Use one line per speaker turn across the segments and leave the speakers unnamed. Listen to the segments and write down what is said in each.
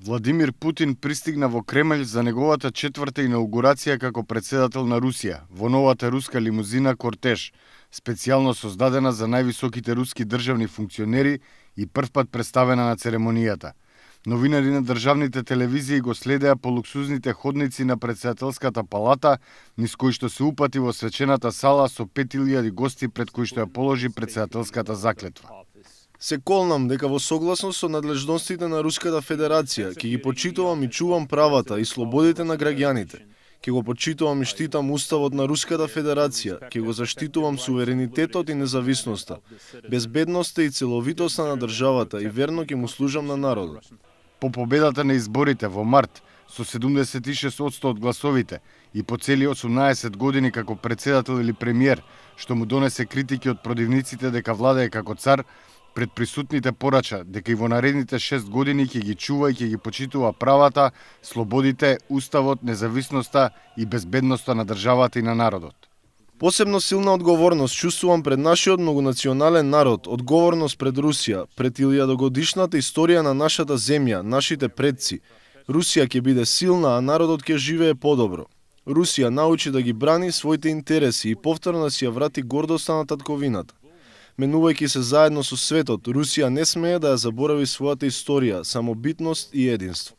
Владимир Путин пристигна во Кремљ за неговата четврта инаугурација како председател на Русија во новата руска лимузина Кортеж, специјално создадена за највисоките руски државни функционери и првпат представена на церемонијата. Новинари на државните телевизии го следеа по луксузните ходници на председателската палата, низ кои што се упати во свечената сала со 5000 гости пред кои што ја положи председателската заклетва.
Се колнам дека во согласност со надлежностите на Руската Федерација ќе ги почитувам и чувам правата и слободите на граѓаните. Ќе го почитувам и штитам уставот на Руската Федерација, ќе го заштитувам суверенитетот и независноста, безбедноста и целовитоста на државата и верно ќе му служам на народот.
По победата на изборите во март со 76% од гласовите и по цели 18 години како председател или премиер, што му донесе критики од противниците дека владее како цар, пред присутните порача дека и во наредните 6 години ќе ги чува и ќе ги почитува правата, слободите, уставот, независноста и безбедноста на државата и на народот.
Посебно силна одговорност чувствувам пред нашиот многонационален народ, одговорност пред Русија, пред 1000-годишната историја на нашата земја, нашите предци. Русија ќе биде силна, а народот ќе живее подобро. Русија научи да ги брани своите интереси и повторно да си ја врати гордоста на татковината. Менувајќи се заедно со светот, Русија не смее да ја заборави својата историја, самобитност и единство.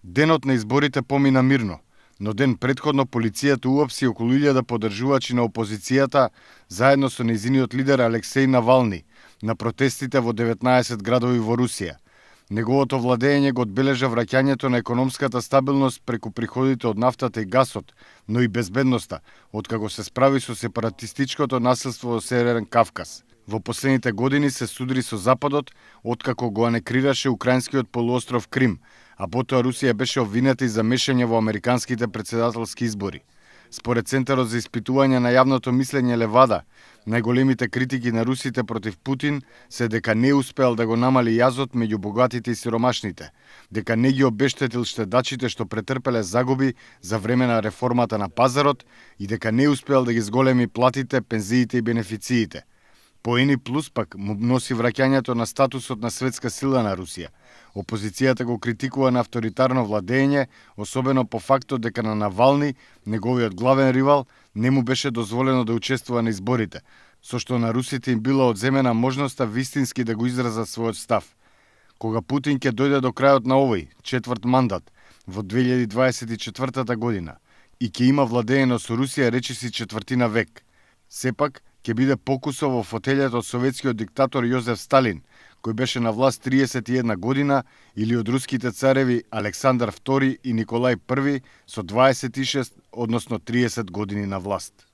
Денот на изборите помина мирно, но ден претходно полицијата уапси околу 1000 поддржувачи на опозицијата заедно со нејзиниот лидер Алексеј Навални на протестите во 19 градови во Русија. Неговото владење го одбележа враќањето на економската стабилност преку приходите од нафтата и гасот, но и безбедноста, откако се справи со сепаратистичкото насилство во Северен Кавказ. Во последните години се судри со Западот, откако го анекрираше украинскиот полуостров Крим, а потоа Русија беше обвинета и за мешање во американските председателски избори. Според Центарот за испитување на јавното мислење Левада, најголемите критики на русите против Путин се дека не успеал да го намали јазот меѓу богатите и сиромашните, дека не ги обештетил штедачите што претрпеле загуби за време на реформата на пазарот и дека не успеал да ги зголеми платите, пензиите и бенефициите. По Ени Плюс пак му носи враќањето на статусот на светска сила на Русија. Опозицијата го критикува на авторитарно владење, особено по фактот дека на Навални, неговиот главен ривал, не му беше дозволено да учествува на изборите, со што на русите им била одземена можноста вистински да го изразат својот став. Кога Путин ќе дојде до крајот на овој четврт мандат во 2024 година и ќе има владеено со Русија речиси четвртина век, сепак ќе биде покусо во фотелјата од советскиот диктатор Јозеф Сталин, кој беше на власт 31 година, или од руските цареви Александар II и Николај I со 26, односно 30 години на власт.